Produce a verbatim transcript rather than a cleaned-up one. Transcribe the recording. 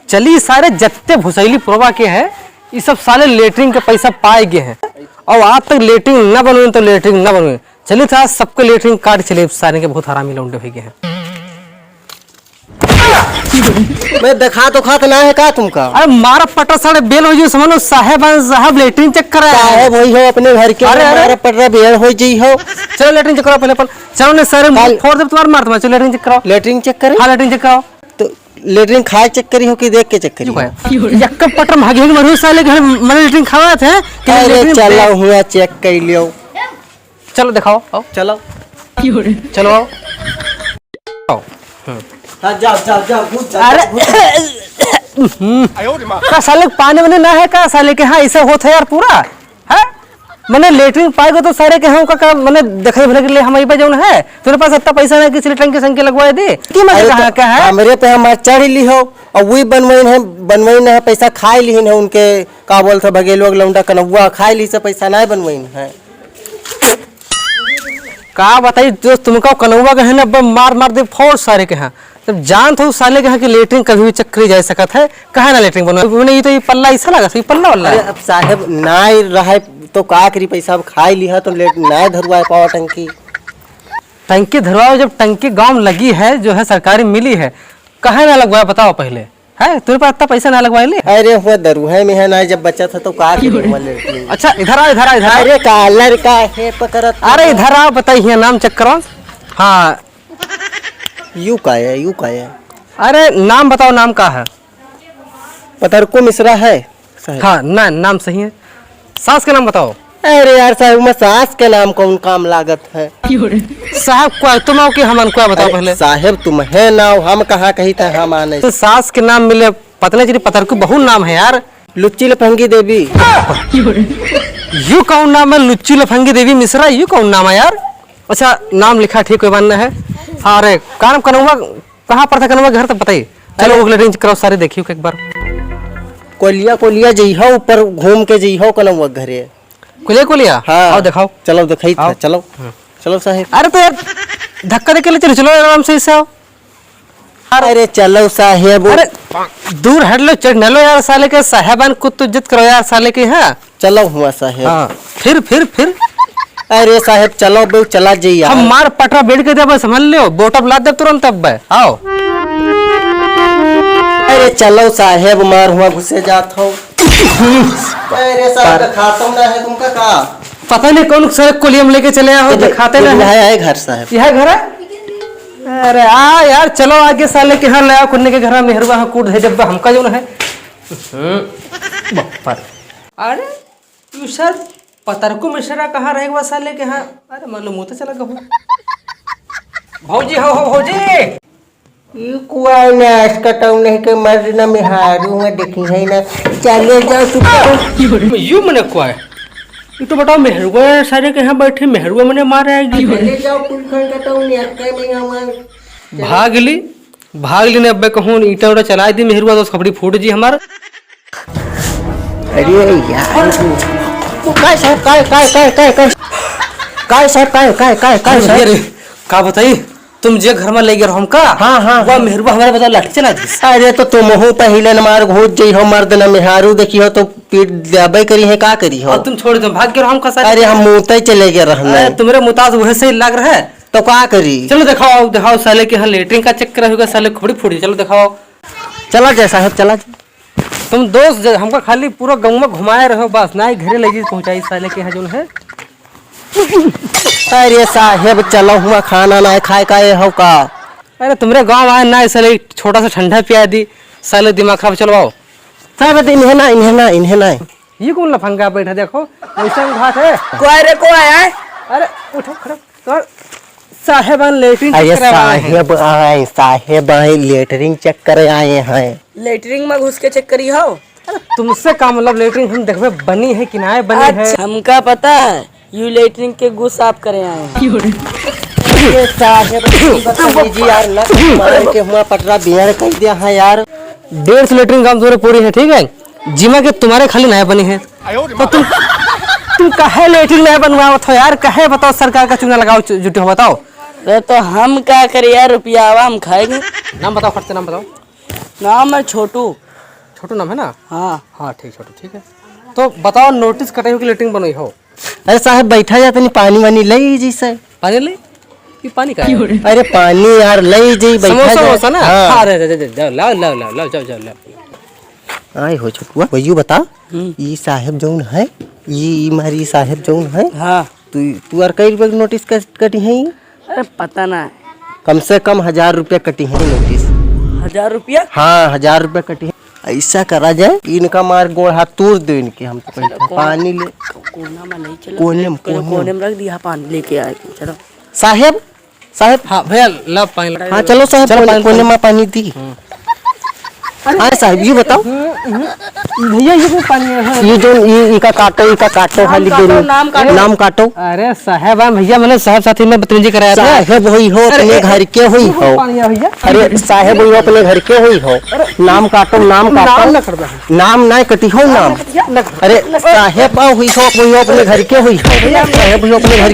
चली सारे, जत्ते भुसैली पुरवा के हैं, ई सब साले लेटरिन के पैसा पाए गए हैं और आज तक लेटरिन ना बनवे तो लेटरिन ना बनवे। चली था सबके लेटरिन काट चले, सारे के बहुत हरामी लौंडे हो गए हैं। मैं देखा तो खात ना है का तुमका? अरे मारा पटा सारे बेल हो जो समझ लो, साहेब आए, साहब लेटरिन चेक करा है। साहेब वही हो अपने घर के, अरे, अरे। मारा पटा बेल हो जी हो। चलो लेटरिन चेक कराओ पहले अपन। चलो ने सारे मुंह काल- फोड़ दे तुम्हारे मार तुम्हारे। चलो लेटरिन चेक कराओ। लेटरिन चेक करे? हाँ लेटरिन चेक कराओ। तो लेटरिन खाए चेक करी हो कि देख के चेक करी हो? यक्का पटर भागे के मरू साले घर, मने लेटरिन खावा थे कि अरे लेटरिन चलो पे- हुआ चेक कर लियो। चलो दिखाओ, आओ। चलो। चलो आओ। आओ। हम्म। हाँ, जाओ, जाओ, जाओ, घुस जाओ, अरे। घुस जाओ। हम्म। का साले के पानी वानी ना है का साले के? हाँ, ऐसे होत है यार पूरा। हैं? मने लेटरिन पाए गो तो सारे के हम का, का मने देखे भले के लिए हम अइबे जौन है। तोरे पास इतना पैसा नहीं कि इसलिए टंकी संकी लगवाए दे। की मजे अरे कहाँ तो का है? हमरे पे हमार चढ़ ली हो, और वही बनवाइन है, बनवाइन है, पैसा खाए लिहिन है उनके, का बोलत है, भगेलवा के लौंडा कनौवा खाए ली से पैसा नहीं बनवाइन है। का बताई दोस्त, तुमका कनौवा के है ना, अब मार मार दे फोड़ सारे के हैं। जब जानत हो साले के यहाँ कि लेटरिन कभी भी चेक करी जा सकत है, काहे ना लेटरिन बनवा? मने ई तो ई पल्ला ऐसा लगा, ई पल्ला वाला अरे है। अब साहेब नाय रहे तो का करी, पैसा अब खाई लिहा तो लेट नाय धरवाए पावा टंकी। टंकी धरवाओ, जब टंकी गाँव में लगी है, जो है सरकारी मिली है, काहे ना लगवाए बताओ पहले? है तेरे पास इतना पैसा ना लगवाए ले? अरे हुआ दरुहे में है ना, जब बचत है तो का करी हुआ लेटरिन? अच्छा इधर आओ, इधर आओ, इधर आओ। अरे कालर का है पकड़त अरे हो? इधर आओ, बताइए नाम चेक करो। हाँ यू का है, यू का है? अरे नाम बताओ, नाम का है? पतरको मिश्रा है साहब। हाँ ना, नाम सही है। सास के नाम बताओ। अरे यार साहब, मैं सास के नाम कौन काम लागत है? साहब कोई तुम आओ कि हमन कोई बताओ अरे पहले। साहेब तुम है ना, हम कहाँ कही थे हम आने। तो सास के नाम मिले, पता नहीं चली पतरको बहुत नाम है यार। लुच्ची लफंगी देवी। यू कौन नाम है लुच्ची लफंगी देवी मिश्रा, यू कौन नाम है यार? अच्छा नाम लिखा ठीक कोई बात ना है। हाँ अरे काम कनौवा कहाँ पर था कनौवा घर तो बताइए। चलो अरे। वो लेटरिन चेक कराओ सारे देखियो एक बार। कोलिया कोलिया जइहो ऊपर घूम के जइहो कनौवा घरे। कोलिया कोलिया? हाँ। आओ दिखाओ। चलो दिखाई था, आओ। चलो। हाँ। चलो साहेब। अरे तो यार धक्का दे के ले चलो, चलो आराम से इससे आओ। अरे चलो साहेब। अरे दूर हट लो, चढ़ न लो यार साले के, साहेबान कुछ तो इज्जत करो यार साले के। हाँ। चलो हुआ साहेब। हाँ, फिर, फिर, फिर? अरे साहेब, चलो बे, चला जाइए यार। हम मार पटरा बेड के देबे, समझ लियो, बोटम लाद दे तुरंत अब बे, आओ। अरे चलो साहेब, मार हुआ घुसे जात हो। अरे साहब, तो खातम ना है तुमका का? पता नहीं कौन सारे कोलियम लेके चले आओ, तो दिखाते ना है। है घर साहब। यह घर है? अरे आ यार, चलो आगे साले के यहाँ ले आओ, कुन्ने के घर में मेहरुआ हाँ कूट दे जब हमका जो ना है। हम्म, बप्पर। अरे, तू सर पतरकू मिश्रा कहाँ रहे हुआ साले के हाँ? अरे, मान लो मुँह तो चला गहूँ। भौजी, हो, हो, भौजी। ई कुआई ना, असकटऊ नहीं के मर्द ना मेहारू में देखी है ना। चले जाओ चुप। यू मने कुआई। ई तो बताओ, मेहरुआ सारे के यहाँ बैठे, मेहरुआ मने मार आएगी। चले जाओ, कुल खन कटऊ नहीं, अक्का नहीं हमार। भाग ली। भाग लेने अब्बे कहूँ ईटा उटा चलाए दी मेहरुआ तो खपड़ी फूट जी हमार। अरे यार, काय साहब, काय, काय, काय, काय, काय? काय साहब, काय, काय, काय, काय साहब? अरे, का बताई, तुम जे घर में ले गए हमका, हाँ, हाँ, वह हाँ। मेहरुआ हमारे बता लाठी चला दी। अरे तो तुम हो पहले न मार घोट जई हो मर्द न मेहारू देखी हो तो पीट देबे करी है, का करी हो? और तुम छोड़ दो, भाग गए हमका सारे। अरे हम मुँह तय चले गए रहने। अरे तुम्हारे मुताज वह सही लग रहा है। तो का करी? चलो दिखाओ, दिखाओ साले के यहाँ लेटरिन का चक्कर होगा, साले खोपड़ी फूटी। चलो दिखाओ। चला जाए साहेब, चला जाए। तुम दोस्त ज-, हमका खाली पूरा गाँव में घुमाए रहो बस, ना ही घरे ले जी पहुँचाई साले के यहाँ जोन है। अरे साहेब, चलो हुआ खाना ना खाए का ये हो का? अरे तुमरे गाँव आए ना, साले छोटा सा ठंडा पिया दी, साले दिमाग खराब, चलो आओ। साहेब, इन्हें ना, इन्हें ना, इन्हें ना। ये कौन लफंगा बैठा, देखो, ऐसा उघाट है। कोई रे, कोई आया है? अरे, उठो, खड़ो, तो साहेबान लेटरिन अरे चेक करवाए हैं। साहेब आए, साहेब आए, लेटरिन चेक करे आए हैं। लेटरिन में घुस के चेक करी हो? अरे, तुमसे का मतलब, लेटरिन हम देखबे बनी है कि ना बनी है? अच्छा, हमका पता है, यू लेटरिन के गु साफ करे आए हैं। ये साहेब, बदतमीजी यार, ना मार के हुआ पटरा बिहार कर दिया है यार। डेढ़ सौ लेटरिन काम तोरे पूरी है, ठीक है? जिमा के तुम्हारे खाली नया बनी है। तो तुम, तुम काहे लेटरिन नया बनवावत हो यार? काहे बताओ, सरकार का चूना लगाओ, जु-, जुटे हो, बताओ। अरे तो हम का करें यार, रुपया आवा, हम खाएंगे। नाम बताओ, फट से नाम बताओ। नाम है छोटू। छोटू नाम है ना? हाँ। हाँ, ठीक, छोटू, ठीक है। तो बताओ, नोटिस कटे हो कि लेटरिन बनई हो? अरे साहेब, बैठा जा, तनी पानी वानी लई जी से। पानी लई? ये पानी का है? अरे पानी यार, लई जी, बैठा समोसा जा। वमोसा ना? हाँ। हाँ, अरे, अरे, अरे, जाओ, लाओ, लाओ, लाओ, लाओ, जाओ, जाओ, लाओ। आए हो छोटुआ, वही बता, हम्म। ई साहेब जौन है, ई, ई मारी साहेब जौन है, हाँ। तू, तू यार कई रुपया के नोटिस कट-, कटी है ई? अरे पता ना। कम से कम हजार रुपया कटी है नोटिस। हजार रुपया? हाँ, हजार रुपया कटी है। ऐसा करा जाए, इनका मार गोड़ हाथ तोड़ दो इनके, हम तो बैठा। कौन-, पानी ले। कोना में नहीं चला। कोने में, कोने में। कोने में रख दिया, पानी लेके आए, चलो। साहेब, साहेब। हाँ भैया, ला पानी। हाँ, चलो साहेब, चलो कोने, पानी, कोने पानी। में पानी दी। हम्म। हाँ साहेब, ये बताओ। हम्म, हम्म। भैया, ये भी पानी है, हाँ। ये जो, ये, इका काटो, इका काटो, नाम हाली काटो, देनी। नाम काटो। नाम काटो। अरे साहेब, हाँ भैया, मैंने साहेब साथी में बदतमीजी कराया था। साहेब होई हो, अरे, अपने ए, घर के होई ये हो। पानी है भैया। अरे साहेब होई हो, अपने घर के होई हो। अरे, नाम काटो, नाम नाम काटो। ना करबे। नाम ना कटी हो, नाम। ना करबे। अरे साहेब होई हो, होई हो, अपने घर के होई हो। भैया, साहेब होई हो, अपने घर